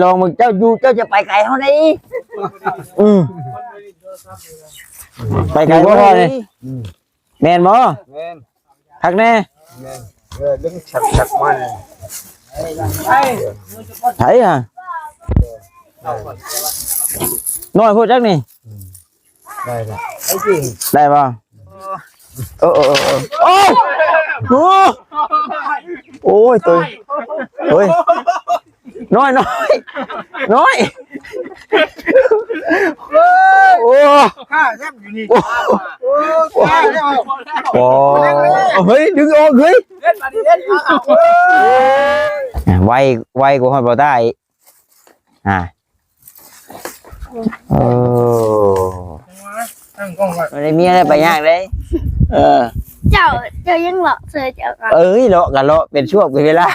ລອງເບິ່ງ ເຈົ້າຢູ່ ເຈົ້າຈະໄປໄກເຮົາໄດ໋. ອືມ ໄປໄກບໍ່ ນີ້? ອືມ ແມ່ນບໍ່? ແມ່ນ ຄັກແນ່. ແມ່ນ ເອີ ດຶງສັກໆ ມາ ໃຜຫະ? ນ້ອຍໂພດຈັກນີ້. ອືມ ໄດ້ລະ ໄດ້ບໍ່? ໂອ້ ໂອ້ຍ ໂອ້ຍ ໂອ້ຍ ໂອ້ຍ ໂອ້ຍ ໂອ້ຍ ນ້ອຍ ນ້ອຍ ນ້ອຍ ໂອ້ ຂ້າແຊບຢູ່ນີ້ ໂອ້ ໂອ້ ຂ້າແລ້ວ ໂອ້ ເຮີ້ຍ ດຶງອອກ ເຮີ້ຍ ໄວ ໄວກວ່າຮອດບໍ່ໄດ້ ອ່າ ເອີ ຕັ້ງກ້ອງໄວ້ ບໍ່ໄດ້ມີອະໄລໄປຍາກເດ້. ເອີ ເຈົ້າ ເຈົ້າຍັງເລາະເຊີເຈົ້າກໍ ເອີຍ ເລາະກໍເລາະ ເປັນຊ່ວງເປັນເວລາ.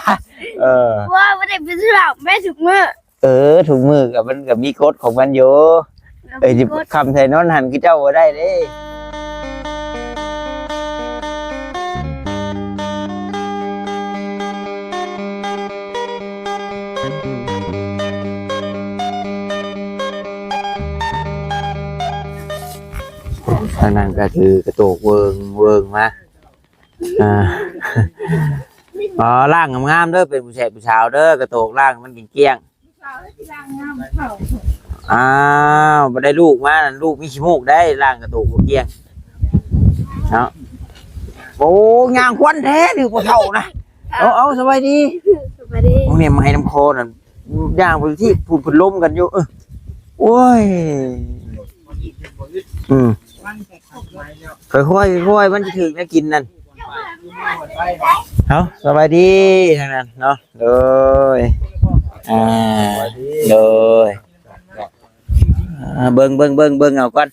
ເອີ ວ່າບໍ່ໄດ້ເປັນຊ່ວງ ແມ່ທຸກມື້. ເອີ ທຸກມື້ກໍມັນກໍມີກົດຂອງມັນຢູ່. ເອີ ຊິຄ້ຳໃສ່ນອນຫັ້ນຄືເຈົ້າບໍ່ໄດ້ເດ້. ທາງນັ້ນກໍຖືກະໂຕກເວີງໆ ມາ ອ່າ ອໍ ລ້າງງາມໆ ເດີ ເປັນຜູ້ແຊບຜູ້ສາວເດີ ກະໂຕກລ້າງໃຫ້ມັນກ້ຽງໆ. ອ້າວ ບໍ່ໄດ້ລູກມານັ້ນ ລູກມີຂີ້ມູກໄດ໋ ລ້າງກະໂຕກບໍ່ກ້ຽງເນາະ. ໂອ້ ຍ່າງຄວັນແທ້ ຖືກຜູ້ເຖົ້ານະ. ເອົາ ເອົາ ສະບາຍດີ ສະບາຍດີ. ໂອ້ ແມ່ໄມ້ນຳຄໍນັ້ນ ຍ່າງໄປທີ່ ພຸ້ນເພິ່ນລົມກັນຢູ່. ເອີ ໂອ້ຍ ອືມ ຄ່ອຍໆ ຄ່ອຍໆ ມັນຊິຖືກແນວກິນນັ້ນ. ເອົາ ສະບາຍດີທາງນັ້ນເນາະ. ໂດຍ ອ່າ ໂດຍ ອ່າ ເບິ່ງ ເບິ່ງ ເບິ່ງ ເບິ່ງເອົາກ່ອນ.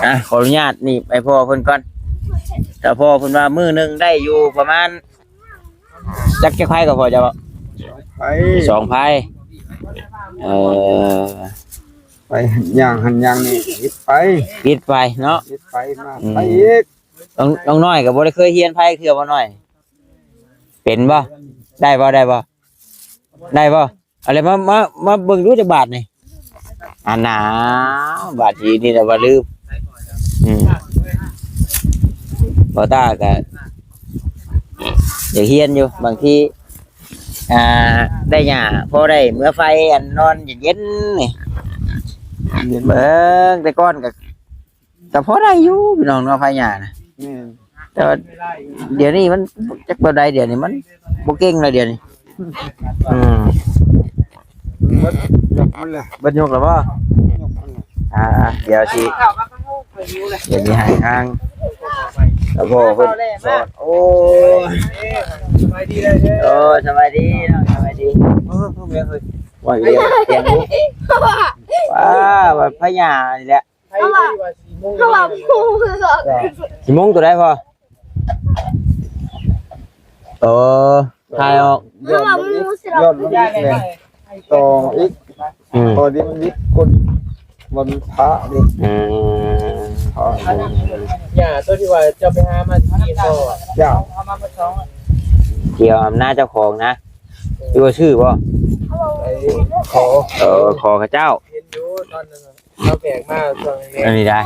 ອ່າ ຂໍອະນຸຍາດນີ້ໄປພໍ້ເພິ່ນກ່ອນ. ຖ້າພໍ້ເພິ່ນວ່າມື້ໜຶ່ງໄດ້ຢູ່ປະມານ ຈັກ ຈັກໄພກໍພໍເຈົ້າ? ສອງໄພ ສອງໄພ. ເອີ ໄປຍ່າງຫັ້ນຍ່າງນີ້ ວິດໄພ ວິດໄພເນາະ ວິດໄພມາ ອືມ ໄພອີກ. ນ້ອງ ນ້ອງນ້ອຍກໍບໍ່ໄດ້ເຄີຍຮຽນໄພເທື່ອບໍ່ນ້ອຍ? ເປັນບໍ່? ໄດ້ບໍ່? ໄດ້ບໍ່? ໄດ້ບໍ່? ເອົາລະ ມາ ມາ ມາເບິ່ງດູຈັກບາດນີ້. ອັນນ່າ ບາດທີ່ນີ້ລະວ່າລືມ. ອືມ ບໍ່ຕາກະຢາກຮຽນຢູ່ ບາງທີ ອ່າ ໄດ້ຫຍ້າ ພໍໄດ້ເມືອໄຟ ອັນນອນເຢັນໆ ນີ້ ເບິ່ງແຕ່ກ່ອນກໍ ກໍພໍໄດ້ຢູ່ພີ່ນ້ອງເນາະ ໄຟຫຍ້ານະ. ແມ່ນ ແຕ່ວ່າດຽວນີ້ມັນຈັກແບບໃດ ດຽວນີ້ມັນບໍ່ເກັ່ງແລ້ວດຽວນີ້. ອືມ ເບິດຍົກມັນແຫຼະ ເບິດຍົກແລ້ວບໍ່? ຍົກມັນແຫຼະ ອ່າ ດຽວຊິ ດຽວຊິໃຫ້ທາງ ແລ້ວພໍ່ເພິ່ນສອນ. ໂອ້ຍ ສະບາຍດີເດີ ໂອ້ຍ ສະບາຍດີເນາະ ສະບາຍດີ. ເອີ ເອີ ວ່າຢູ່ ວ່າ ວ່າໄຟຫຍ້ານີ້ແຫຼະ. ເພາະວ່າ ເພາະວ່າໝູ່ຄືກັນ ຊິໂມງຕົວໃດພໍ່? ເອີ ຖ່າຍອອກ ຍ້ອນລົງອີກ ຍ້ອນລົງອີກແນ່ ຕໍ່ອີກ. ອືມ ພໍດີມັນວິດກົ້ນວັນພະນີ້. ອືມ ພະນີ້ ຫຍ້າຕົວທີ່ວ່າເຈົ້າໄປຫາມາຊິກິນບໍ່? ເຈົ້າ ທີ່ອຳນາດເຈົ້າຂອງນະ ຫຼືວ່າຊື້ບໍ່? ໄປຂໍ ເອີ ຂໍເຂົາເຈົ້າ ເຫັນຢູ່ຕອນນັ້ນ ເຮົາແບກມາຊ່ວງແລງ ອັນນີ້ໄດ້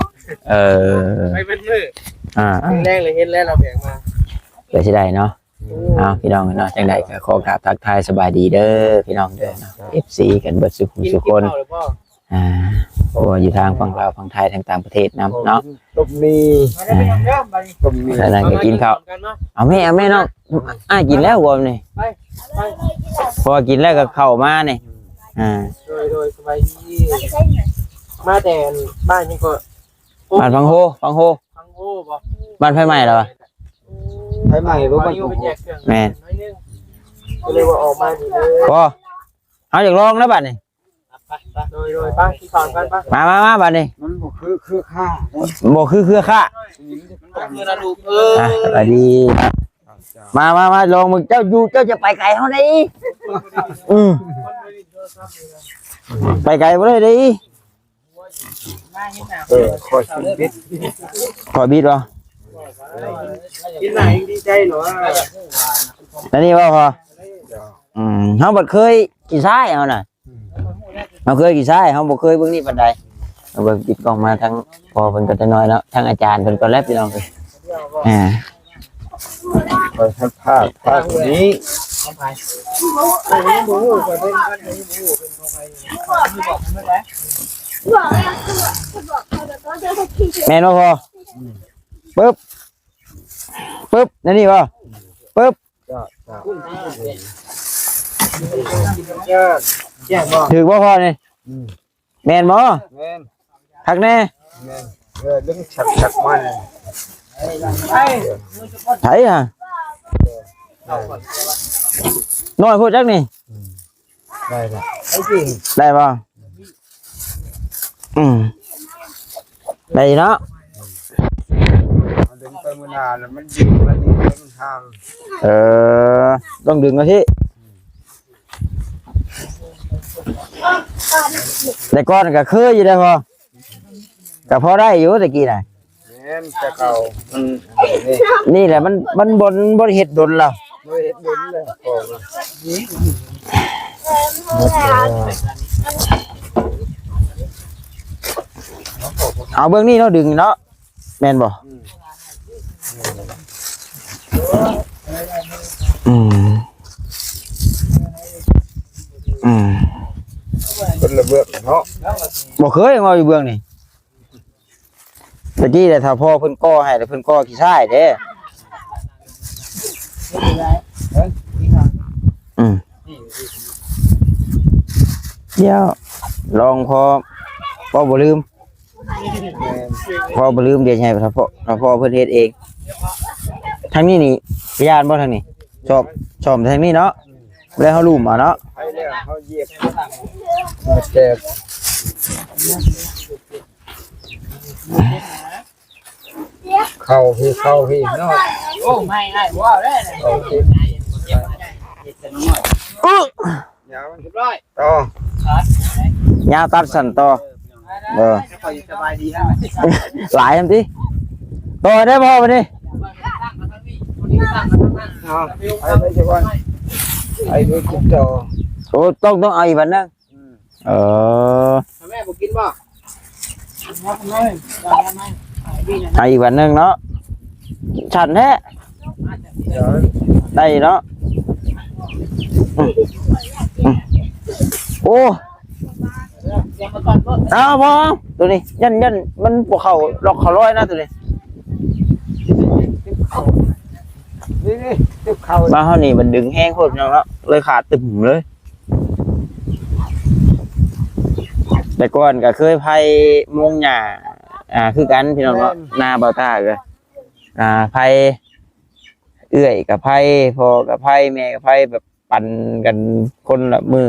ເອີ ໄປເບິດມື້ ອ່າ ແລງເລີຍເຫັນແລ້ວ ເຮົາແບກມາ ກໍຊິໄດ້ເນາະ. ໂອ້ ເອົາ ພີ່ນ້ອງເນາະ ຈັ່ງໃດກໍຂໍກາບທັກທາຍສະບາຍດີເດີ ພີ່ນ້ອງເດີເນາະ ເອັຟຊີ ກັນເບິດສູ່ຜູ້ສູ່ຄົນ ກິນເຂົ້າແລ້ວບໍ່? ອ່າ ເພາະວ່າຢູ່ທາງຝັ່ງລາວ ຝັ່ງໄທ ທາງຕ່າງປະເທດນຳເນາະ ຕົ້ມໝີ່ ອ່າ ຕົ້ມໝີ່ ອັນນັ້ນກໍກິນເຂົ້າ. ເອົາແມ່ ເອົາແມ່ນ້ອງ ອ້າຍກິນແລ້ວບໍ່ນີ້? ໄປ ໄປ ເພາະວ່າກິນແລ້ວກໍເຂົ້າມານີ້. ອ່າ ໂດຍ ໂດຍ ສະບາຍດີ ມາແຕ່ບ້ານຫຍັງກໍ? ບ້ານພັງໂຮ ພັງໂຮ ພັງໂຮບໍ່? ບ້ານໄຟໄໝ້ລະວະ? ໄຟໄໝ້ບໍ່? ບ້ານ ແມ່ນ ກໍເລີຍວ່າອອກມານີ້ເລີຍ ບໍ່? ເຮົາຢາກລອງນະບັດນີ້ ໄປ ໄປ ໂດຍ ໂດຍ ໄປ ກິນຂ້າວກັນ ໄປ ມາ ມາ ມາ ບັດນີ້ ມັນບໍ່ຄືເຄືອຂ່າ ບໍ່ຄືເຄືອຂ່າ ເອີ ອ່ະ ສະບາຍດີ ມາ ມາ ມາ ລອງເບິ່ງ ເຈົ້າຢູ່ ເຈົ້າຈະໄປໄກເຮົາໄດ໋. ອືມ ໄປໄກບໍ່ໄດ້ເດ້. ເອີ ຂ້ອຍຊິບິດ ຂ້ອຍບິດບໍ່? ກິນຫຼາຍຍັງດີໃຈເນາະ ອັນນີ້ບໍ່ພໍ? ອືມ ເຮົາບັດເຄີຍ ຂີ້ຊາຍເຮົານະ ເຮົາເຄີຍຂີ້ຊາຍ ເຮົາບໍ່ເຄີຍເບິ່ງນີ້ປານໃດ. ເອົາເບິ່ງ ປິດກ້ອງມາທາງພໍ່ເພິ່ນກ່ອນຈັກໜ້ອຍເນາະ ທາງອາຈານເພິ່ນກ່ອນແຫຼະ ພີ່ນ້ອງເອີຍ. ອ່າ ຂ້ອຍທັກທາຍພາກນີ້ ແມ່ນບໍ່ພໍ່? ປຶບ ປຶບ ແນວນີ້ບໍ່? ປຶບ ຖືກບໍ່ພໍ່ນີ້? ອືມ ແມ່ນບໍ່? ແມ່ນ ຄັກແນ່ ແມ່ນ. ເອີ ດຶງສັກໆມາ ໃຜຫະ? ນ້ອຍໂພດຈັກນີ້. ອືມ ໄດ້ລະ ໄດ້ບໍ່? ອືມ ໄດ້ເນາະ. ເອົາດຶງໄປມື້ໜ້າແລ້ວມັນດຶງໄປນີ້ມັນຫ່າງ. ເອີ ຕ້ອງດຶງເອົາທີ່ ແຕ່ກ່ອນກໍເຄີຍຢູ່ເດ້ພໍ່ ກໍພໍໄດ້ຢູ່ແຕ່ກີ້ນະ. ແມ່ນ ແຕ່ເກົ່າມັນ ນີ້ ນີ້ແຫຼະມັນ ມັນບໍ່ ບໍ່ໄດ້ເຮັດດົນແລ້ວ ບໍ່ໄດ້ເຮັດດົນແລ້ວ ເອົາເບິ່ງນີ້ເນາະ ດຶງເນາະ. ແມ່ນບໍ່? ອືມ ອືມ ອືມ ຄົນລະເບື້ອງເນາະ ບໍ່ເຄີຍເວົ້າຢູ່ເບື້ອງນີ້. ຕະກີ້ແຫຼະ ຖ້າພໍ່ເພິ່ນກໍ່ໃຫ້ ແລ້ວເພິ່ນກໍ່ຂີ້ຊາຍເດ້. ອືມ ດຽວລອງພໍ ພໍບໍ່ລືມ ພໍບໍ່ລືມ ດຽວໃຫ້ພໍ່ ພໍ່ເພິ່ນເຮັດເອງ. ທາງນີ້ນີ້ ຢ້ານບໍ່ທາງນີ້? ຊອມ ຊອມທາງນີ້ເນາະ ແລ້ວເຮົາລຸ່ມເອົາເນາະ. ໃຫ້ແລ້ວເຮົາຢຽບ ແຕກ ເຂົ້າພີ້ ເຂົ້າພີ້ເນາະ. ໂອ້ ໄມ້ອ້າຍບໍ່ເອົາເດ້. ເອົາ ຍາວມັນ ຮຽບຮ້ອຍ ຕໍ່ ຍາວຕັດສັ້ນຕໍ່. ເອີ ສະບາຍດີ ຫຼາຍຫັ້ນຕິ ຕໍ່ໄດ້ບໍ່ບັດນີ້? ເອົາ ໄປ ໄປ ໄປ ໄປ ໄປ ໂອ້ ຕ້ອງ ຕ້ອງເອົາອີກບັດໜຶ່ງ. ອືມ ເອີ ແມ່ບໍ່ກິນບໍ່? ເອົາອີກບັດໜຶ່ງເນາະ ຊັ້ນແທ້ ໄດ້ເນາະ. ອືມ ອືມ ໂອ້ ເອົາ ພໍ ໂຕນີ້ ຢ້ານ ຢ້ານມັນບໍ່ເຂົ້າລັອກເຂົ້າລອຍນະໂຕນີ້. ນີ້ໆ ຕິດເຂົ້າ ມາເຮົານີ້ມັນດຶງແຮງໂພດເນາະ ເລີຍຂາດຕຶ້ມເລີຍ. ແຕ່ກ່ອນກໍເຄີຍໄພມຸງຫຍ້າ ອ່າ ຄືກັນພີ່ນ້ອງເນາະ. ແມ່ນ ໜ້າບ່າວຕາກໍ ອ່າ ໄພເອື້ອຍກໍໄພ ພໍ່ກໍໄພ ແມ່ກໍໄພ ແບບປັ່ນກັນຄົນລະມື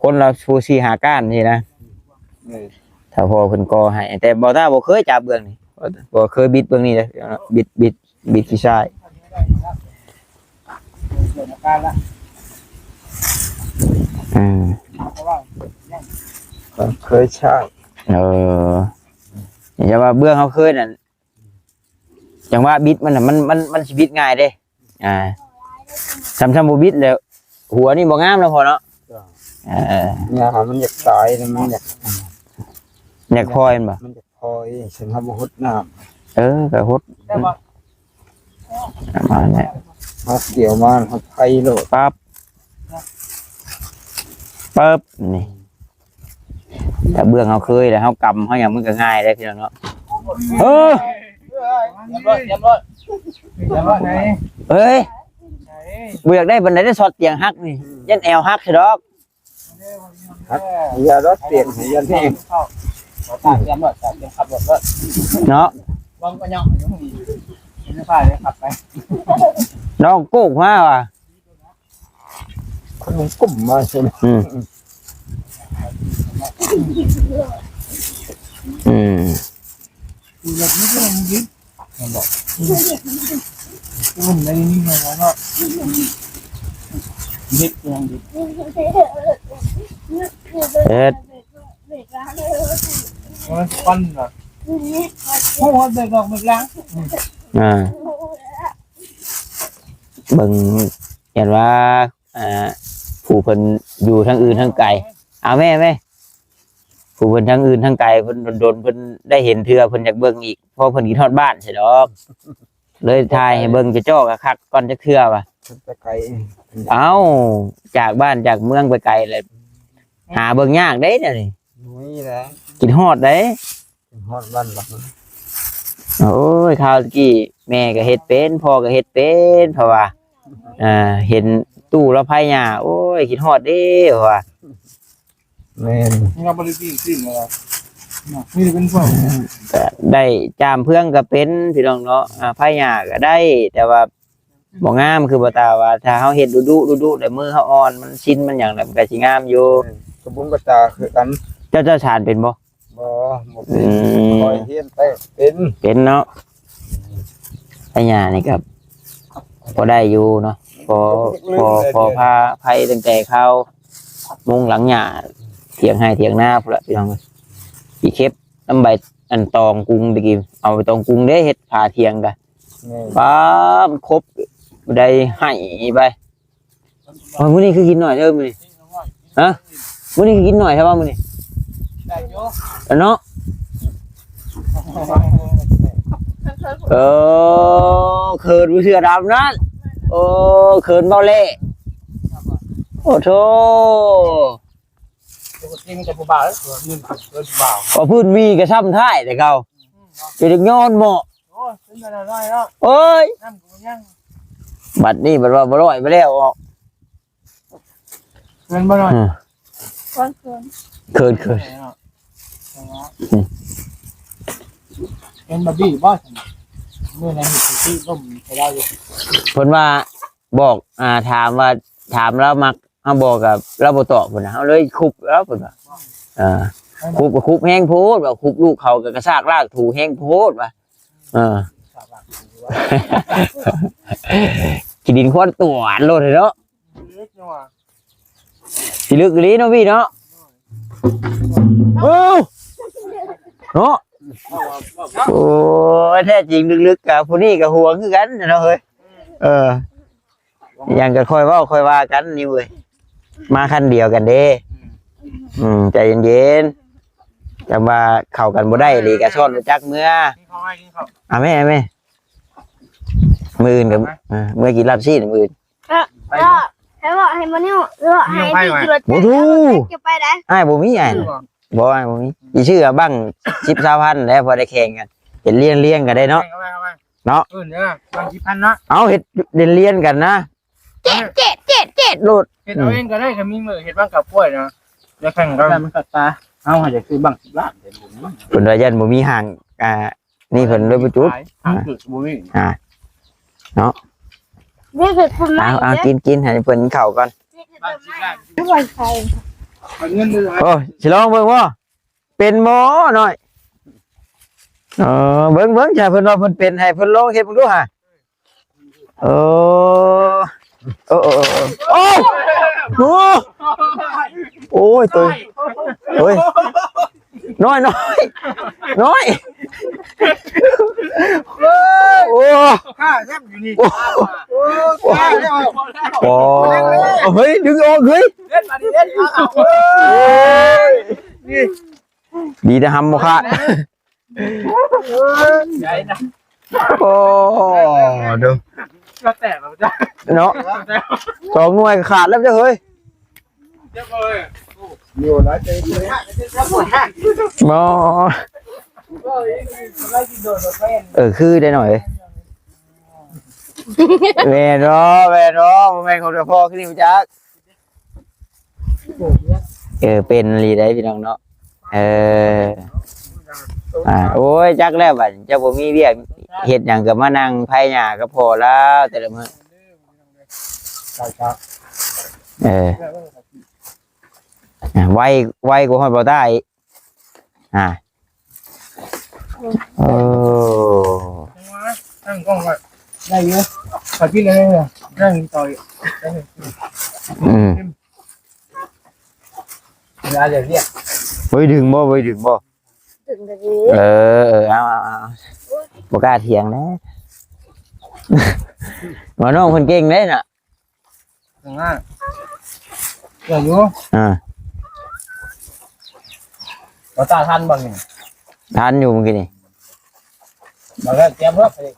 ຄົນລະຜູ້ສີ່ຫ້າກ້ານຊີ້ນະ. ເອີ ຖ້າພໍ່ເພິ່ນກໍ່ໃຫ້ ແຕ່ບ່າວຕາບໍ່ເຄີຍຈັບເບື້ອງນີ້ ບໍ່ເຄີຍບິດເບື້ອງນີ້ເດ້ ບິດ ບິດ ບິດຂີ້ຊາຍ. ອືມ ເຄີຍໃຊ້. ເອີ ຢ່າວ່າເບື້ອງເຮົາເຄີຍນັ້ນ ຈັງຫວະບິດມັນນະ ມັນ ມັນ ມັນຊິບິດງ່າຍເດ້. ອ່າ ຊ່ຳ ຊ່ຳບໍ່ບິດແລ້ວ ຫົວນີ້ບໍ່ງາມແລ້ວພໍ່ເນາະ. ເອີ ຫຍ້າມັນຢາກຕາຍ ມັນຢາກ ຢາກພອຍແມ່ນບໍ່? ມັນຢາກ ໂອ້ຍ ຊັ້ນເຮົາບໍ່ຫົດນ້ຳ. ເອີ ກໍຫົດ ປະມານນັ້ນແຫຼະ ຮັກດຽວມາຮັກໄພໂລດ ປັບ ປຶບ ນີ້. ຖ້າເບື້ອງເຮົາເຄີຍແລ້ວ ເຮົາກຳເຮົາຫຍັງມັນກໍງ່າຍເດ້ພີ່ນ້ອງເນາະ. ເອີ ເອີຍ ບໍ່ຢາກໄດ້ປານໃດເດ້ ຊັອດຕຽງຫັກນີ້ ຢ້ານແອວຫັກຊິດອກ. ຮັກ ຢ່າລອດຕຽງໃຫ້ຢ້ານແຮງ ຕຽມໂລດ ຕຽມຂັບລົດ ເນາະ ເບິ່ງກໍຍ່ອງຢູ່ນີ້ ໄຟໄດ້ຂັບໄປ ນ້ອງໂກກມາວ່າ ຄົນມັນກຸ້ມມາຊັ້ນ. ອືມ ອືມ ເຮັດ ມັນຄວັນນະ ຮູ້ວ່າເບກອອກເບກຫຼັງ ອ່າ ເບິ່ງ ຢ້ານວ່າ ອ່າ ຜູ້ເພິ່ນຢູ່ທາງອື່ນທາງໄກ. ເອົາແມ່ ແມ່ ຜູ້ເພິ່ນທາງອື່ນທາງໄກ ເພິ່ນດົນໆ ເພິ່ນໄດ້ເຫັນເທື່ອ ເພິ່ນຢາກເບິ່ງອີກ ເພາະເພິ່ນຄິດຮອດບ້ານໃຊ່ດອກ. ເລີຍຖ່າຍໃຫ້ເບິ່ງຈ່ອໆ ຄັກໆ ກ່ອນຈັກເທື່ອວ່າ ເພິ່ນໄປໄກ. ເອົ້າ ຈາກບ້ານຈາກເມືອງໄປໄກແຫຼະ ຫາເບິ່ງຍາກເດ້ດຽວນີ້. ບໍ່ມີແລ້ວ ຄິດຮອດເດ້ ຮອດບ້ານລະ. ໂອ້ຍ ຄາວຕະກີ້ແມ່ກໍເຮັດເປັນ ພໍ່ກໍເຮັດເປັນ ເພາະວ່າ ອ່າ ເຫັນຕູ້ລະໄພຫຍ້າ ໂອ້ຍ ຄິດຮອດເດ້ ເພາະວ່າ ແມ່ນ ເຮົາບໍ່ໄດ້ກິນຊີ້ນແລ້ວ ນີ້ເປັນພວກ ກໍໄດ້ຈາມເຟືອງກໍເປັນ ພີ່ນ້ອງເນາະ. ອ່າ ໄພຫຍ້າກໍໄດ້ ແຕ່ວ່າ ບໍ່ງາມ ຄືບໍ່ຕາວ່າ ຖ້າເຮົາເຮັດດຸໆ ດຸໆ ແລ້ວມືເຮົາອ່ອນ ມັນຊິນມັນຫຍັງ ແລ້ວມັນກໍຊິງາມຢູ່. ກະບຸນກະຕາຄືກັນ. ເຈົ້າ ເຈົ້າສານເປັນບໍ່? ບໍ່ ບໍ່ເປັນ. ອືມ ຂ້ອຍຮຽນແຕ່ເປັນ ເປັນເນາະ. ໄພຫຍ້ານີ້ກໍພໍໄດ້ຢູ່ເນາະ ພໍ ພໍ ພໍພາໄພຕັ້ງແຕ່ຄາວມຸງຫຼັງຫຍ້າ ຖຽງໄຮ່ຖຽງນາພຸ້ນລະ ພີ່ນ້ອງເອີຍ. ຊິເກັບນຳໃບອັນຕອງກຸງ ຕະກີ້ເອົາໃບຕອງກຸງເດ້ເຮັດຝາຖຽງກະ ແມ່ນ ປ້າ ມັນຄົບໄດ້ໃຫ້ໄປ. ໂອ້ຍ ມື້ນີ້ຄືກິນໜ້ອຍເດີມື້ນີ້ ຮະ? ມື້ນີ້ຄືກິນໜ້ອຍແທ້ວ່າມື້ນີ້ ໄດ້ຢູ່ ເນາະ. ເອີ ເຂີນຜູ້ເສື້ອດຳນັ້ນ ໂອ້ ເຂີນເບົາແຫຼ້ ໂອ້ໂທ. ປົກກະຕິມີແຕ່ຜູ້ບ່າວເດ້ ເງິນເກີນຜູ້ບ່າວ ວ່າພື້ນມີກໍຊ້ຳທ້າຍແຕ່ເກົ່າ ຈະຢາກຍ້ອນເໝາະ. ໂອ້ຍ ເປັນໄປໄດ້ນ້ອຍເນາະ ໂອ້ຍ ນ້ຳກໍບໍ່ຍັງ ບັດນີ້ບັດວ່າບໍ່ຮ້ອຍໄປແລ້ວອອກ ເກີນບໍ່ນ້ອຍ ເອີ ເຂີນ ເຂີນ ເຂີນ ເຂີນ ອືມ ເປັນບາບີບໍ່? ມື້ນັ້ນມີສະຕິລົມໃສ່ລາວຢູ່ ເພິ່ນວ່າ ບອກ ອ່າ ຖາມວ່າ ຖາມລາວມັກ ເຮົາບອກກໍລາວບໍ່ຕອບພຸ້ນນະ ເຮົາເລີຍຄຸບລາວ ເພິ່ນວ່າ ເອີ ຄຸບກໍຄຸບແຮງໂພດ ວ່າຄຸບລູກເຂົາກໍກະຊາກລາກຖູແຮງໂພດວ່າ ເອີ ຂີ້ດິນຄວນຕົວໂລດເນາະ ຊິເລິກອີ່ຫຼີເນາະພີ່ເນາະ ເອີ ເນາະ ໂອ້ຍ ແທ້ຈິງເລິກໆ ກະຜູ້ນີ້ກະຫວງຄືກັນເນາະເຮີ້ຍ ເອີ ຫຍັງກໍຄ່ອຍເວົ້າຄ່ອຍວ່າກັນນິວເອີຍ ມາຄັນດຽວກັນເດ້ ອືມ ໃຈເຢັນໆ ຈຳວ່າເຂົ້າກັນບໍ່ໄດ້ອີ່ຫຼີກໍຊ້ອນຮູ້ຈັກເມືອ ກິນເຂົ້າ ກິນເຂົ້າ ອາແມ່ ແມ່ ມື້ອື່ນກໍ ເອີ ເມືອກິນລາບຊີ້ນມື້ອື່ນ ເອີ ໃຫ້ບອກ ໃຫ້ບໍ່ນິວ ຫຼືວ່າໃຫ້ໄປ ຂີ່ລົດຈັກ ບໍ່ຮູ້ ຈະໄປໃດ ອ້າຍບໍ່ມີ ອ້າຍ ບໍ່ ອ້າຍບໍ່ມີ ຊິຊື້ບັ້ງສິບ ຊາວພັນແຫຼະ ພໍໄດ້ແຂ່ງກັນ ເຮັດລຽນໆ ກໍໄດ້ເນາະ ເນາະ ເອີ ເດີ ບາງສິບພັນເນາະ ເອົາ ເຮັດລຽນໆ ກັນນະ ເຈັດ ເຈັດ ເຈັດ ເຈັດ ໂລດ ເຮັດເອົາເອງກໍໄດ້ ກໍມີມື້ເຮັດບັ້ງກັບກ້ວຍນະ ແລ້ວແຂ່ງກັນ ມັນກໍຕາ ເຮົາຢາກຊື້ບັ້ງສິບລ້ານ ເພິ່ນວ່າຢ້ານບໍ່ມີຫ້າງ ອ່າ ນີ້ເພິ່ນເລີຍບໍ່ຈຸດ ຫ້າງຈຸດບໍ່ມີ ອ່າ ເນາະ ນີ້ຄືຄົນໃໝ່ ເອົາ ເອົາ ເດ້ ກິນ ກິນ ໃຫ້ເພິ່ນກິນເຂົ້າກ່ອນ ນີ້ຄືຄົນໃໝ່ ຄືວ່າໃສ່ ໂອ້ ຊິລອງເບິ່ງບໍ່? ເປັນບໍ່ນ້ອຍ? ເອີ ເບິ່ງ ເບິ່ງ ຖ້າເພິ່ນວ່າເພິ່ນເປັນ ໃຫ້ເພິ່ນລອງເຮັດເບິ່ງດູຫາ. ເອີ ເອີ ເອີ ເອີ ໂອ້ ໂອ້ ໂອ້ຍ ໂຕ ໂອ້ຍ ນ້ອຍ ນ້ອຍ ນ້ອຍ ໂອ້ ຂ້າແຊບຢູ່ນີ້ ໂອ້ ໂອ້ ຂ້າແຊບ ໂອ້ ເຮີ້ຍ ດຶງອອກ ເຮີ້ຍ ເດັດ ມາດິ ເດັດ ເອົາ ເອີຍ ນີ້ ດີແຕ່ຫຳບໍ່ຂາດ ໃຫຍ່ນະ ໂອ້ ເດີ ກໍແຕກແລ້ວຈ້ະ ເນາະ ສອງໜ່ວຍກໍຂາດແລ້ວຈ້ະເຮີ້ຍ ເຈັບເລີຍ ຢູ່ຫຼາຍເຕີບເລີຍ ບໍ່ ເອີ ຄືໄດ້ໜ້ອຍເອີຍ ແມ່ນບໍ່ ແມ່ນບໍ່ ບໍ່ແມ່ນຂອງເຈົ້າພໍ່ຄືນີ້ບໍ່ຈັກ ເອີ ເປັນອີ່ຫຼີໄດ໋ພີ່ນ້ອງເນາະ ເອີ ອ່າ ໂອ້ຍ ຈັກແລ້ວບັດນີ້ ເຈົ້າບໍ່ມີວຽກເຮັດຫຍັງກໍມານັ່ງໄພຫຍ້າກັບພໍ່ລາວແຕ່ລະມື້ ເອີ ອ່າ ໄວ ໄວກວ່າຮອດບໍ່ຕາອີກ ອ່າ ເອີ ຕັ້ງກ້ອງໄວ້ ໄດ້ຢູ່ ຂ້ອຍກິນແລ້ວເດີ ນັ່ງຕໍ່ອີກ ອືມ ເວລາເລີກວຽກ ເວີ້ຍ ດຶງບໍ່ ເວີ້ຍ ດຶງບໍ່ ດຶງກໍດີ ເອີ ເອີ ເອົາ ເອົາ ເອົາ ບໍ່ກ້າຖຽງແລ້ວ ວ່ານ້ອງເພິ່ນເກັ່ງເດ້ນະ ເກັ່ງມາກ ເຈື່ອຢູ່ ອ່າ ບໍ່ຕາທັນບໍ່ນີ້? ທັນຢູ່ມື້ກີ້ນີ້ ບໍ່ໄດ້ຕຽມເພິ່ນໄປເລີຍ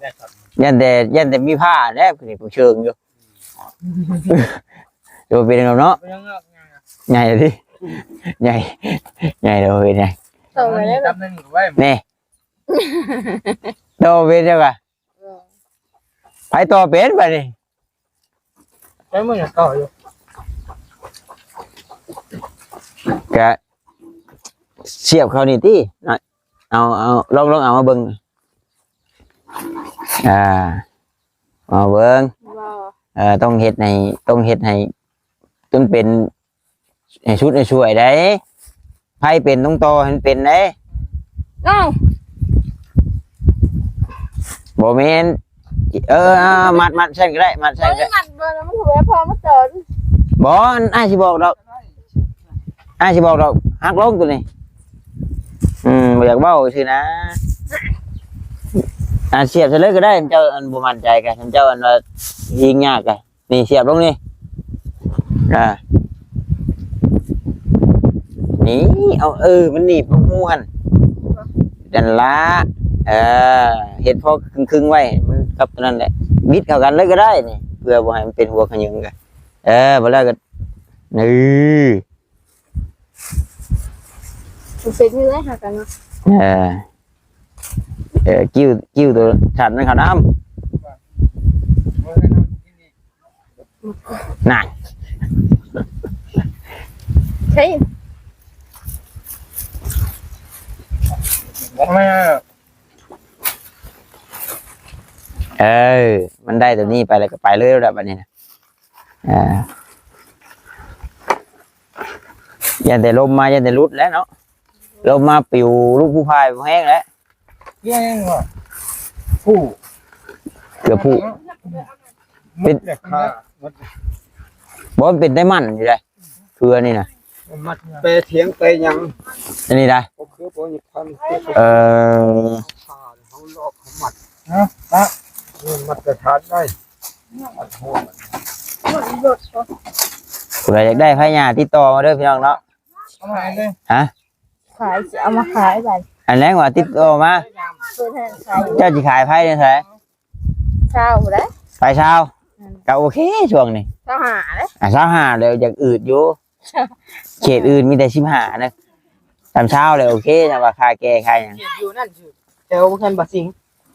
ຢ້ານແຕ່ ຢ້ານແຕ່ມີຜ້າແຫຼະ ຄືນີ້ຜູ້ເຊີງຢູ່ ໂຕເປັນຫຍັງເນາະ ເປັນຫຍັງເນາະ ໃຫຍ່ຕິ ໃຫຍ່ ໃຫຍ່ແລ້ວເປັນຫຍັງ ໂຕເປັນຫຍັງ ແນ່ ໂຕເປັນຫຍັງວະ? ເອີ ໃຜຕໍ່ເປັນບາດນີ້? ໃຊ້ມືຍັງເກົ່າຢູ່ ກະສຽບເຂົ້ານີ້ຕິ ເອົາ ເອົາ ລອງ ລອງເອົາມາເບິ່ງ ອ່າ ເອົາເບິ່ງ ບໍ່ ເອີ ຕ້ອງເຮັດໃຫ້ ຕ້ອງເຮັດໃຫ້ຈົນເປັນ ໃຫ້ສຸດໃຫ້ຊ່ວຍໄດ໋ ໃຜເປັນຕ້ອງຕໍ່ໃຫ້ມັນເປັນໄດ໋ ເອົ້າ ບໍ່ແມ່ນ ເອີ ມັດ ມັດຊັ້ນກໍໄດ້ ມັດຊັ້ນກໍໄດ້ ມັດບໍ່ ມັນຫົວພໍມາຕອນ ບໍ່ ອ້າຍຊິບອກດອກ ອ້າຍຊິບອກດອກ ຫັກລົງໂຕນີ້ ອືມ ບໍ່ຢາກເວົ້າຊື່ນະ ອ່າ ສຽບໃສ່ເລີຍກໍໄດ້ ເຈົ້າອັນບໍ່ໝັ້ນໃຈກະ ເຈົ້າອັນວ່າຍິງຍາກກະ ນີ້ສຽບລົງນີ້ ອ່າ ນີ້ ເອົາ ເອີ ມັນໜີບລົງຮູຫັ້ນ ນັ້ນລະ ເອີ ເຮັດພໍຄຶ່ງໆໄວ້ ມັນກັບຕົວນັ້ນແຫຼະ ບິດເຂົ້າກັນເລີຍກໍໄດ້ນີ້ ເພື່ອບໍ່ໃຫ້ມັນເປັນຫົວຂະຫຍຶງກະ ເອີ ບໍ່ແລ້ວກໍ ເອີ ເປັນຢູ່ເລີຍຫາກັນເນາະ ເອີ ເອີ ກິ່ວ ກິ່ວໂຕສັນນັ້ນເຂົ້ານຳ ນັ້ນ ເຮີ້ຍ ເອີ ມັນໄດ້ໂຕນີ້ໄປແລ້ວກໍໄປເລີຍແລ້ວບັດນີ້ນະ ອ່າ ຢ້ານແຕ່ລົມມາ ຢ້ານແຕ່ຫຼຸດແຫຼະເນາະ ລົມມາປິວລູກຜູ້ພາຍບໍ່ແຮງແຫຼະ ເກືອບຜູ້ ເກືອບຜູ້ ເປັນ ບໍ່ ມັນເປັນໄດມັນຢູ່ເດ້ ເຄືອນີ້ນະ ມັນແປຖຽງແປຫຍັງ ອັນນີ້ນະ ກໍຄືບໍ່ມີພັນ ເອີ ເຮົາລອກເຮົາມັດ ຮະ ມັດສະຖານໄດ້ ມັດຫົວ ຜູ້ໃດຢາກໄດ້ໄພຍາຕິດຕໍ່ມາເດີພີ່ນ້ອງເນາະ ເອົາມາເລີຍ ຮະ ຂາຍ ຊິເອົາມາຂາຍບັດ ອັນແລງວ່າຕິດຕໍ່ມາ ເປີດຮ້ານຂາຍ ເຈົ້າຊິຂາຍໄພແນວໃດ? ຊາວພຸ້ນແຫຼະ ໄພຊາວ ອືມ ກໍໂອເຄຊ່ວງນີ້ ຊາວຫ້າເດ້ ອ່າ ຊາວຫ້າແລ້ວ ຢາກອືດຢູ່ ເຂດອື່ນມີແຕ່ສິບຫ້ານະ ຕາມຊາວແລ້ວໂອເຄ ຖ້າວ່າຄ່າແກ່ຄ່າຫຍັງ ເຂດຢູ່ນັ້ນ ແຖວເຮືອນບໍ່ສິງ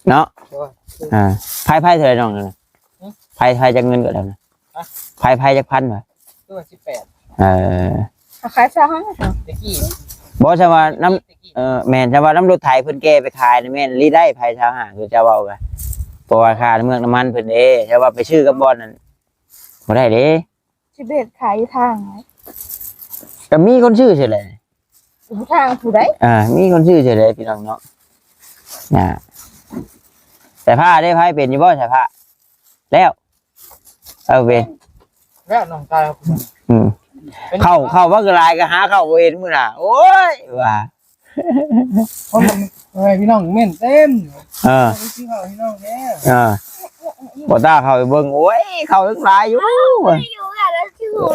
ເນາະ ໂດຍ ອ່າ ໄພ ໄພເທົ່າໃດນ້ອງນັ້ນນະ? ຫຶ? ໄພ ໄພຈັກເງິນກໍໄດ້ນະ? ຮະ? ໄພ ໄພຈັກພັນວະ? ຄືວ່າສິບແປດ ເອີ ເຂົາຂາຍຊາວຫ້າ ຕະກີ້ ບໍ່ ຊະວ່ານຳ ຕະກີ້ ເອີ ແມ່ນ ຊະວ່ານຳລົດໄຖເພິ່ນແກ່ໄປຂາຍນະ ແມ່ນລີ້ໄດ້ໄພຊາວຫ້າ ຄືເຈົ້າເວົ້າກະ ເພາະວ່າຄ່າເມືອກນ້ຳມັນເພິ່ນເດ້ ຊະວ່າໄປຊື້ກັບບ່ອນນັ້ນບໍ່ໄດ້ເດ້ ຊິໄປເຮັດຂາຍຢູ່ທາງໃດ ກໍມີຄົນຊື້ເສຍແຫຼະ ຢູ່ທາງຜູ້ໃດ ອ່າ ມີຄົນຊື້ເສຍແຫຼະ ພີ່ນ້ອງເນາະ ອ່າ ສາຍຟ້າເດ້ ໃຜເປັນຢູ່ບໍ່ສາຍຟ້າ? ແລ້ວ ເອີ ເປັນ ແລ້ວນ້ອງຊາຍ ອືມ ເປັນ ເຂົ້າ ເຂົ້າບັກຫຼາຍກໍຫາເຂົ້າບໍ່ເຫັນມື້ໜ້າ ໂອ້ຍ ວ່າ ເອີ ພີ່ນ້ອງເມັ້ນເຕັມ ເອີ ເອີ ບໍ່ຕ້າເຂົ້າໄປເບິ່ງ ໂອ້ຍ ເຂົ້າຍັງຫຼາຍຢູ່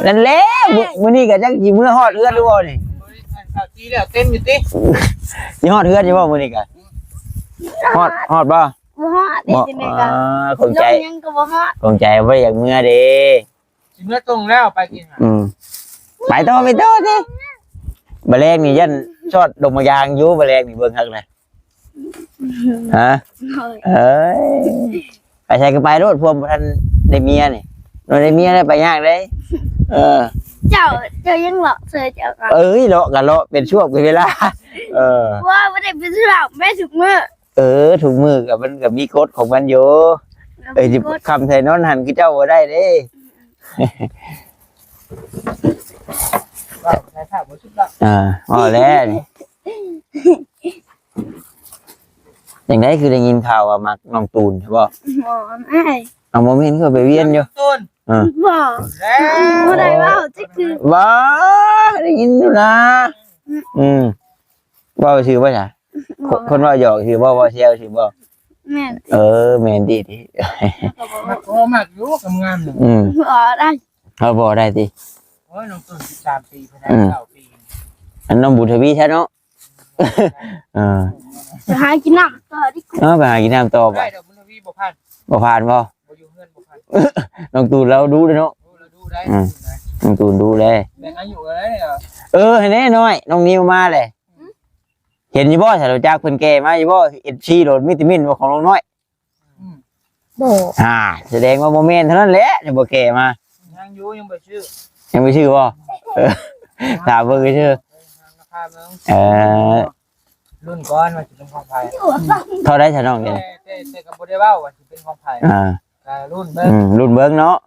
ນັ້ນແຫຼະ ມື້ ມື້ນີ້ກໍຈັກຊິເມືອຮອດເຮືອນຫຼືບໍ່ນີ້ ເຂົ້າທີ່ແລ້ວເຕັມຢູ່ຕິ ຊິຮອດເຮືອນຢູ່ບໍ່ມື້ນີ້ກໍ ຮອດ ຮອດບໍ່? ບໍ່ຮອດ ບໍ່ ຈັ່ງໃດກໍ ອ່າ ຂອງໃຈ ລົງຫຍັງກໍບໍ່ຮອດ ຂອງໃຈບໍ່ຢາກເມືອເດ້ ຊິເມືອຕົງແລ້ວໄປກິນ ອືມ ໄປຕໍ່ ໄປຕໍ່ຕິ ບາແລງນີ້ຢ້ານຊອດດົງໝາກຢາງຢູ່ ບາແລງນີ້ເບິ່ງຄັກນະ ຮະ ໂອ້ຍ ເອີຍ ໄປໃສກໍໄປໂລດ ພວກບໍ່ທັນໄດ້ເມຍນີ້ ບໍ່ໄດ້ເມຍແລ້ວໄປຍາກເດ້ ເອີ ເຈົ້າ ເຈົ້າຍັງເລາະເຊີຍເຈົ້າກໍ ເອີຍ ເລາະກໍເລາະເປັນຊ່ວງເປັນເວລາ ເອີ ວ່າບໍ່ໄດ້ໄປທຸລະແມ່ທຸກມື້ ເອີ ທຸກມື້ກໍມັນກໍມີກົດຂອງມັນຢູ່ ເອີ ຊິຄ້ຳໃສ່ນອນຫັ້ນຄືເຈົ້າບໍ່ໄດ້ເດ້ ອ່າ ພໍແລ້ວນີ້ ຈັ່ງໃດຄືໄດ້ຍິນຂ່າວວ່າມັກນ້ອງຕູນແທ້ບໍ່? ບໍ່ ອ້າຍ ເອົາ ບໍ່ແມ່ນຄືໄປວຽນຢູ່ ເອີ ບໍ່ ບໍ່ໄດ້ເວົ້າຈັກເທື່ອ ບໍ່ ໄດ້ຍິນຢູ່ນະ ອືມ ເວົ້າຊື່ບໍ່ຊະ? ຄົນ ຄົນເວົ້າຫຍອກຊື່ບໍ່ ເວົ້າແຊວຊື່ບໍ່? ແມ່ນ ເອີ ແມ່ນຕິ ມັກ ໂອ້ ມັກຢູ່ ງາມໆ ອືມ ບໍ່ໄດ້ ເຮົາບໍ່ໄດ້ຕິ ໂອ້ຍ ນ້ອງຕຸ່ນສິບສາມປີ ເພິ່ນໄດ້ ອືມ ເກົ້າປີ ອັນນ້ອງບຸນທະວີແທ້ເນາະ ເອີ ໄປຫາກິນນ້ຳຕໍ່ດີກວ່າ ເອີ ໄປຫາກິນນ້ຳຕໍ່ ໄປ ໄດ້ດອກ ບຸນທະວີບໍ່ຜ່ານ ບໍ່ຜ່ານບໍ່? ບໍ່ຢູ່ເຮືອນບໍ່ຜ່ານ ນ້ອງຕູນລາວດຸເດ້ເນາະ ໂອ້ ລາວດຸໄດ໋ ອືມ ນ້ອງຕູນດຸເດ້ ແບ່ງອາຍຸກັນໄດ໋ ເອີ ໃຫ້ແນ່ນ້ອຍ ນ້ອງນິວມາແຫຼະ ເຫັນຢູ່ບໍ່ ສາວຈັກເພິ່ນແກ່ມາຢູ່ບໍ່? ເອັຟຊີໂຫຼດວິຕາມິນບໍ່ຂອງນ້ອງນ້ອຍ? ອືມ ບໍ່ ອ່າ ສະແດງວ່າບໍ່ແມ່ນເທົ່ານັ້ນແຫຼະ ຍັງບໍ່ແກ່ມາ ຍັງຢູ່ ຍັງບໍ່ຊື້ ຍັງບໍ່ຊື້ບໍ່? ເອີ ຖາມເບິ່ງຊື່ ເອີ ລຸ້ນກ່ອນວ່າຊິເປັນຂອງໃຜ ເທົ່າໃດຊະນ້ອງນີ້ ແຕ່ ແຕ່ ແຕ່ກໍບໍ່ໄດ້ເວົ້າວ່າຊິເປັນຂອງໃຜ ອ່າ ກໍລຸ້ນເບິ່ງ ອືມ ລຸ້ນເບິ່ງເນາະ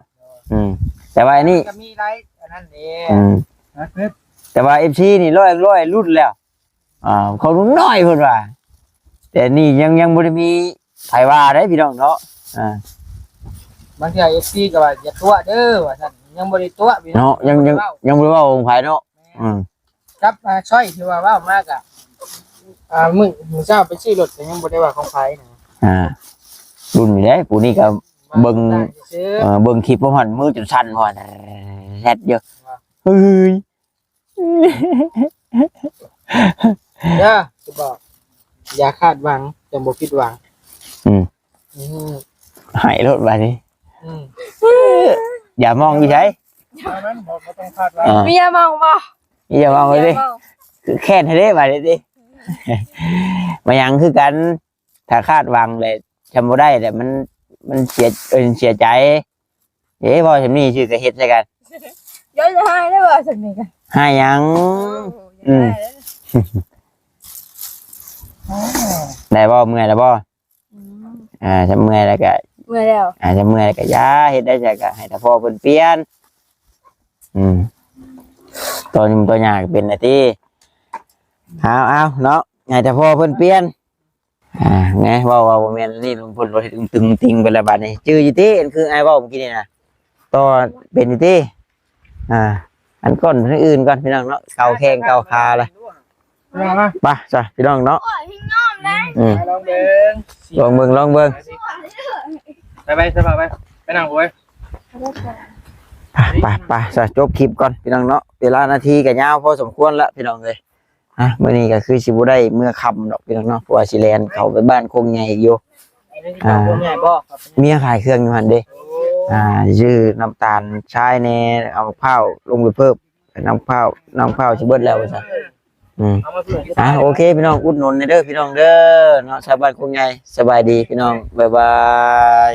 ອືມ ແຕ່ວ່າອັນນີ້ກໍມີຫຼາຍອັນນັ້ນເດ້ ອືມ ແຕ່ວ່າເອັຟຊີນີ້ຮ້ອຍ ຮ້ອຍລຸ້ນແລ້ວ ອ່າ ຂອງລຸງນ້ອຍເພິ່ນວ່າ ແຕ່ນີ້ຍັງ ຍັງບໍ່ໄດ້ມີໃຜວ່າໄດ໋ພີ່ນ້ອງເນາະ ອ່າ ບາງເທື່ອເອັຟຊີກໍວ່າຢ່າຕົວະເດີວ່າຊັ້ນ ຍັງບໍ່ໄດ້ຕົວະພີ່ນ້ອງເນາະ ຍັງ ຍັງ ຍັງບໍ່ໄດ້ເວົ້າຂອງໃຜເນາະ ແມ່ນ ອືມ ກັບ ອ່າ ຊ້ອຍທີ່ວ່າເວົ້າມາກະ ອ່າ ມື້ ມື້ເຊົ້າໄປຊື້ລົດກໍຍັງບໍ່ໄດ້ວ່າຂອງໃຜນະ ອ່າ ລຸ້ນນີ້ແຫຼະ ຜູ້ນີ້ກໍເບິ່ງ ເອີ ເບິ່ງຄລິບພວກມັນມືຈົນສັ່ນ ເອີ ແຊດຢູ່ ເຮີ້ຍ ເດີ ຊິບອກ ຢ່າຄາດຫວັງ ຈັ່ງບໍ່ຜິດຫວັງ ອືມ ອືມ ໃຫ້ໂລດບາດນີ້ ອືມ ຢ່າມອງຢູ່ໃສ ບໍ່ຕ້ອງຄາດຫວັງ ເອີ ມີຢ່າມອງບໍ່? ມີຢ່າມອງເລີຍ ມີຢ່າມອງ ແຄ້ນໃຫ້ເດ້ບາດນີ້ຕິ ມາຫຍັງຄືກັນ ຖ້າຄາດຫວັງແລ້ວ ຈຳບໍ່ໄດ້ແລ້ວ ມັນ ມັນເສຍ ເອີ ເສຍໃຈ ເອີ ເວົ້າຊ່ຳນີ້ຊື່ກໍເຮັດໃສ່ກັນ ຢ່າ ຢ່າຮ້າຍເດີ ເວົ້າຊ່ຳນີ້ກໍຮ້າຍຫຍັງ ໂອ້ໂຫ ອືມ ຢ່າຮ້າຍເດີ ໄດ້ບໍ່? ເມື່ອຍແລ້ວບໍ່? ອືມ ອ່າ ຈະເມື່ອຍແລ້ວກໍ ເມື່ອຍແລ້ວ ອ່າ ຈະເມື່ອຍແລ້ວກໍຢ່າເຮັດໄດ້ ຈະກໍໃຫ້ຕາພໍ່ເພິ່ນປ່ຽນ ອືມ ຕໍ່ຫຍຸ້ງຕໍ່ຫຍ້າກໍເປັນນະຕິ ເອົາໆ ເນາະ ໃຫ້ຕາພໍ່ເພິ່ນປ່ຽນ ອ່າ ແນ ເວົ້າວ່າບໍ່ແມ່ນນີ້ ລຸງພົນບໍ່ເຮັດຕຶງໆຕິງໄປແລ້ວບາດນີ້ ຈື່ຢູ່ຕິ ອັນຄືອ້າຍເວົ້າເມື່ອກີ້ນີ້ນະ ຕໍ່ເປັນຢູ່ຕິ ອ່າ ອັນກ່ອນ ອັນອື່ນກ່ອນພີ່ນ້ອງເນາະ ເກົາແຂ້ງເກົາຂາລະ ໄປຊະພີ່ນ້ອງເນາະ ໂອ້ຍ ງາມເດ້ ອືມ ລອງເບິ່ງ ລອງເບິ່ງ ລອງເບິ່ງ ໄປ ໄປ ໄປ ໄປ ໄປນັ່ງໂອ້ຍ ໄປ ໄປ ໄປຊະ ຈົບຄລິບກ່ອນພີ່ນ້ອງເນາະ ເວລານາທີກໍຍາວພໍສົມຄວນລະພີ່ນ້ອງເອີຍ ອ່ະ ມື້ນີ້ກໍຄືຊິບໍ່ໄດ້ເມືອຄ່ຳດອກພີ່ນ້ອງເນາະ ເພາະວ່າຊິແລ່ນເຂົ້າໄປບ້ານໂຄກໃຫຍ່ອີກຢູ່ ອ່າ ເມຍຂາຍເຄື່ອງຢູ່ຫັ້ນເດ້ ອ່າ ຊື້ນ້ຳຕານຊາຍແດ່ ເອົາມະພ້າວລົງໄປເພີ່ມ ນ້ຳພ້າວ ນ້ຳພ້າວຊິເບິດແລ້ວວ່າຊັ້ນ ອືມ ອ່າ ໂອເຄ ພີ່ນ້ອງ ອຸດໜູນແດ່ເດີພີ່ນ້ອງເດີເນາະ ຊາວບ້ານໂຄກໃຫຍ່ ສະບາຍດີພີ່ນ້ອງ ບາຍບາຍ.